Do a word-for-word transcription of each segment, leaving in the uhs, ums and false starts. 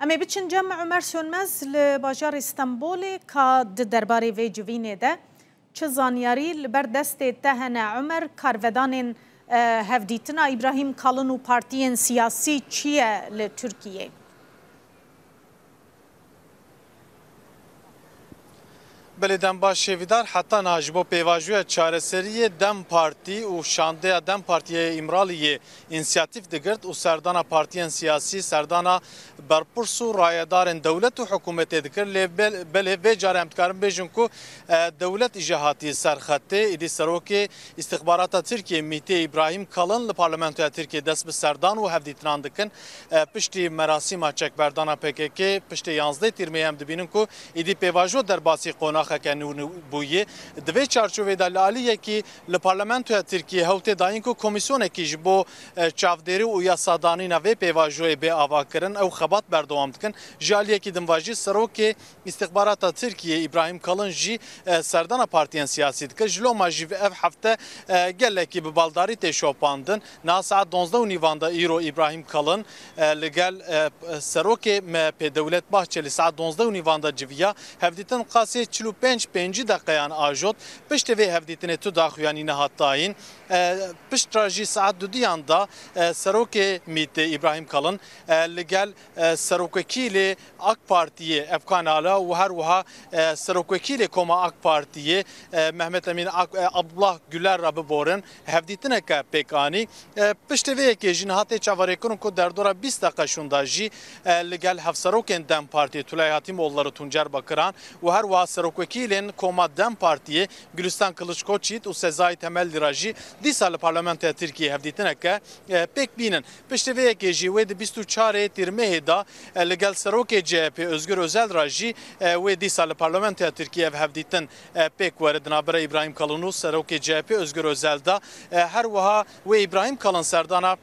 Em ê biçin cem Umer Sönmez li bajarê Stenbolê, ka di derbarê vê civînê de çi zanyarî li ber destê te hene? Umer, karvedanên, e, hevdîtina Îbrahîm Kalin û partiyên siyasî çi ye li Tirkiyê? Belê, dem baş Şêvîdar, heta niha ji bo pêvajoya çareseriyê DEM Partî û şandeya DEM Partiyê Îmraliyê însiyatîf digirt û serdana partiyên siyasî, serdana berpirs û rayedarên dewlet û hikûmetê dikir. Lê bel-, belê vê carê em dikarin bêjin ku, e, dewlet îje hatiye ser xetê. Îdî serokê îstixbarata Tirkiyê, MÎT'ê, Îbrahîm Kalin li Parlamentoya Tirkiyê dest bi serdan û hevdîtinan dikin. E, piştî merasîma çekberdana P K K, piştê yanzdeh Tîrmehê em dibînin ku îdî pêvajo derbasî qonaxeke nû bûye. Di vê çarçovê de li aliyekî li Parlamentoya Tirkiyê hewl tê dayîn ku komîsyonekî ji bo, e, çavdêrî û yasadanîna vê pêvajoyê bê avakirin, ew xebat berdewam dikin. Ji aliyekî din ve jî serokê îstixbarata Tirkiyê Îbrahîm Kalin jî, e, serdana partiyên siyasî dike. Ji loma jî ev hefte, e, gelekî bi baldarî tê şopandin. Niha saet donzdeh û nîvan de îro Îbrahîm Kalin, e, li gel, e, serokê M H P Devlet Bahçelî saet donzdeh û nîvan de civiya. Hevdîtin qasê çil û pênc pêncî deqeyan ajot. Piştî vê hevdîtinê tu daxuyanî nehat dayîn. E, pişt re jî saet duduyan de, e, serokê MÎT'ê Îbrahîm Kalin, e, li gel, e, serokwekîlê AK Partiyê Efkan Ala û her wiha, e, serokwekîlê Koma AK Partiyê, e, Mehmet Emîn Ak-, e, Abdullah Güler re biborin hevdîtineke pêk anî. E, piştî vê yekê jî niha tê çaverêkirin ku derdora bîst deqe şûnda jî, e, li gel hevserokên DEM Partiyê Tulay Hatîmoğulları û Tuncer Bakiran û her wiha serokwekîlên Koma DEM Partiyê Gülistan Kılıç Koçyiğit û Sezai Temelli re jî dîsa li Parlamentoya Tirkiyê hevdîtineke, e, pêk bînin. Piştî vê yekê jî wê di bîst û çarê Tîrmehê de, e, li gel serokê C H P Özgür Özel re jî, e, wê dîsa li Parlamentoya Tirkiyê ev hevdîtin, e, pêk were di navbera Îbrahîm Kalin û serokê C H P Özgür Özel de. E, her wiha wê Îbrahîm Kalin serdana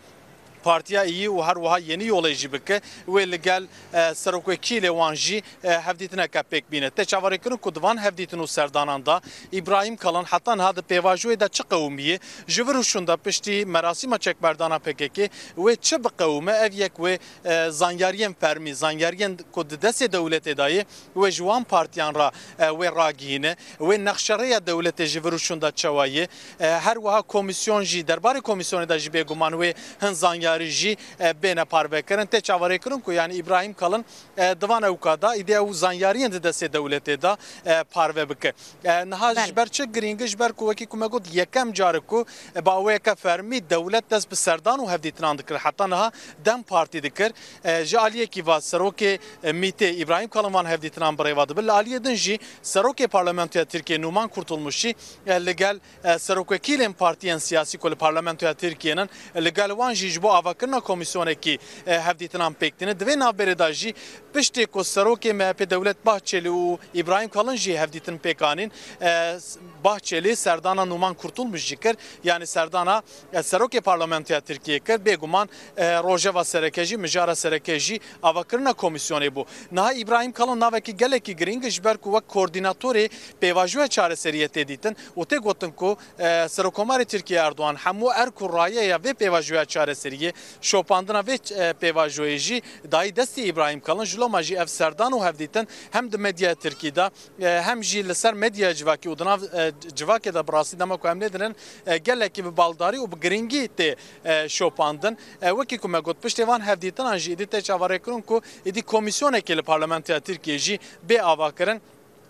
Partiya Îyî û her wiha Yeni Yolê jî bike, wê li gel, e, serokwekîlê wan jî, e, hevdîtineke pêk bîne. Tê çaverêkirin ku di van hevdîtin û serdanan de Îbrahîm Kalin heta niha di pêvajoyê de çi qewimiye, ji vir û şûnda piştî merasîma çekberdana P K K wê çi biqewime, ev yek wê, e, zanyariyên fermî, zanyariyên ku di destê dewletê de ye, wê ji wan partiyan re, e, wê ragihîne, wê nexşerêya dewletê ji vir û şûnda çawa ye, e, her wiha komîsyon jî, derbarê komîsyonê de jî bêguman wê hin zanyarî jî, e, bêne parvekirin. Tê çaverêkirin ku, yanî, Îbrahîm Kalin, e, di van ewka de, îdî ew zanyariyên di destê dewletê de, e, parve bike. E, niha ji ber çi girîng e? Ji ber ku, wekî ku me got, yekem car e ku, e, bi awayeke fermî dewlet dest bi serdan û hevdîtinan dikir. Heta niha DEM Partî dikir. E, ji aliyekî va serokê, e, MÎT'ê Îbrahîm Kalin van hevdîtinan bi rêva dibe. Li aliyê din jî serokê Parlamentoya Tirkiyê Numan Kurtulmuş jî, e, li gel, e, serokwekîlên partiyên siyasî ku li Parlamentoya Tirkiyê nin, e, li gel wan jî ji bo avakirina komîsyonekî, e, hevdîtinan pêk tîne. Di vê navberê de jî piştê ku serokê M H P Devlet Bahçelî û Îbrahîm Kalin jî hevdîtin pêk anîn, e, Bahçelî serdana Numan Kurtulmuş jî kir, yanî serdana, e, serokê Parlamentoya Tirkiyê kir. Bêguman, e, rojeva sereke jî, mijara sereke jî avakirina komîsyonê bû. Niha Îbrahîm Kalin navekî gelekî girîng e, ji ber ku wek koordînatorê pêvajoya çareseriyê tê dîtin û tê gotin ku, e, Serokkomarê Tirkiyê Erdogan hemû erk û rayeya vê pêvajoya çareseriyê, şopandina vê, e, pêvajoyê jî dayî destê Îbrahîm Kalin. Ji loma jî ev serdan û hevdîtin hem di medyaya tirkî de, e, hem jî li ser medyaya civakî û di nav, e, civakê de bi rastî dema ku em lê dinin, e, gelekî bi baldarî û bi girîngî tê, e, şopandin. E, wekî ku me got, piştê van hevdîtinan jî îdî tê çaverêkirin ku îdî komîsyonekê li Parlamentoya Tirkiyê jî bê avakirin.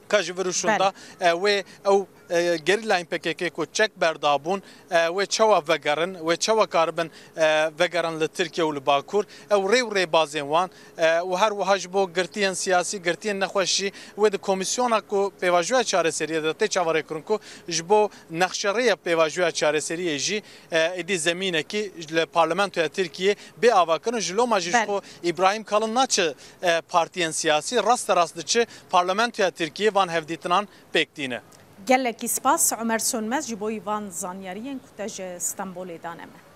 Ka ji vir û şûnda, e, wê ew, e, gerîlayên P K K ku çek berdabûn, e, wê çawa vegerin, wê çawa karibin, e, vegerin li Tirkiye û li Bakur. Ew rê û rêbazên wan, e, û her wiha ji bo girtiyên siyasî, girtiyên nexweş jî wê di komîsyona ku pêvajoya çareseriyê de tê çaverêkirin ku ji bo nexşerêya pêvajoya çareseriyê jî, e, êdî zemînekî li Parlamentoya Tirkiyê bê avakirin. Ji loma jî ji xwe Îbrahîm Kalin naçe, e, partiyên siyasî, rasterast diçe Parlamentoya Tirkiyê van hevdîtinan pêk tîne. Gelekî spas Omer Sönmez ji bo van zanyariyên ku te ji Stenbolê dane me.